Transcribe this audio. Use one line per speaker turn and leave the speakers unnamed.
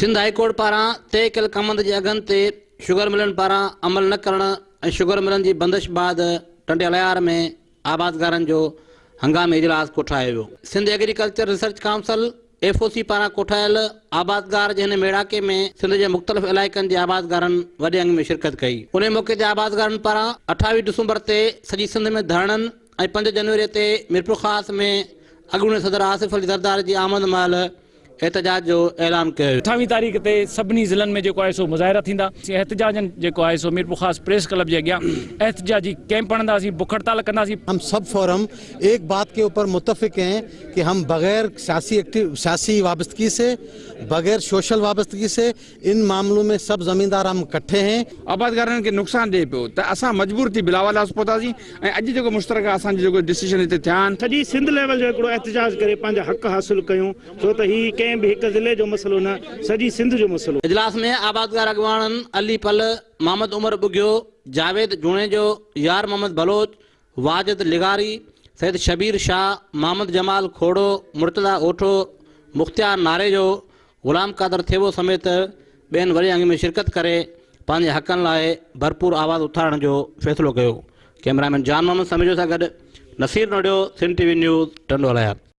Sindh high court پاران طئي ڪيل ڪمند جي اگهن تي شگر ملن پاران عمل نه ڪرڻ ۽ شگر ملن جي بندش بعد ٽنڊي الهيار ۾ آبادگارن جو هنگامي اجلاس ڪوٺايو ويو. Sindh agriculture research council, F O C, پاران ڪوٺايل آبادگار جي هن ميڙاڪي ۾ سنڌ جي مختلف علائقن جي آبادگارن وڏي انگ ۾ شرڪت ڪئي. انهي موقعي تي آبادگارن پاران 28 ڊسمبر تي سڄي سنڌ ۾ ڌرڻن ۽ 5 جنوري تي ميرپورخاص ۾ اڳوڻي صدر آصف علي زرداري جي آمد مهل احتجاج جو اعلان ڪيو ويو.
28 تاريخ تي سڀني ضلعن ۾ جيڪو آهي سو مظاهرا ٿيندا. احتجاجن جيڪو آهي سو ميرپورخاص پريس ڪلب جي اڳيان احتجاجي ڪئمپ هڻنداسين، بک هڙتال ڪنداسين.
هم سب فورم ايڪ بات ڪي اوپر متفق هين ڪي هم بغير سياسي ايڪٽو سياسي وابستگي سي بغير سوشل وابستگي سي ان معاملون ۾ سب زميندار هم ڪٺي هين.
آبادگارن کي نقصان ڏئي پيو ته اسان مجبور ٿي بلاول هائوس پهتاسين ۽ اڄ جيڪو مشترڪه اسان جو جيڪو ڊسيشن هتي ٿيا آهن.
سڄي سنڌ ليول جو هڪڙو احتجاج ڪري پنهنجا حق حاصل ڪيون ڇو ته هي ڪنهن به هڪ ضلعي جو مسئلو نه سڄي سنڌ جو مسئلو.
اجلاس ۾ آبادگار اڳواڻن علي پلھ، محمد عمر ٻگهيو، جاويد جوڻيجو، يار محمد بلوچ، واجد لغاري، سيد شبير شاهه، محمد جمال کوڙو، مرتضيٰ اوٺو، مختيار ناريجو، غلام قادر ٿيٻو سميت ٻين وڏي انگ ۾ شرڪت ڪري پنهنجي حقن لاء ڀرپور آواز اٿارڻ جو فيصلو ڪيو. ڪئميرامين جان محمد سميجو سان گڏ Naseer Norio, Sindh T V news, Tando Allahyar.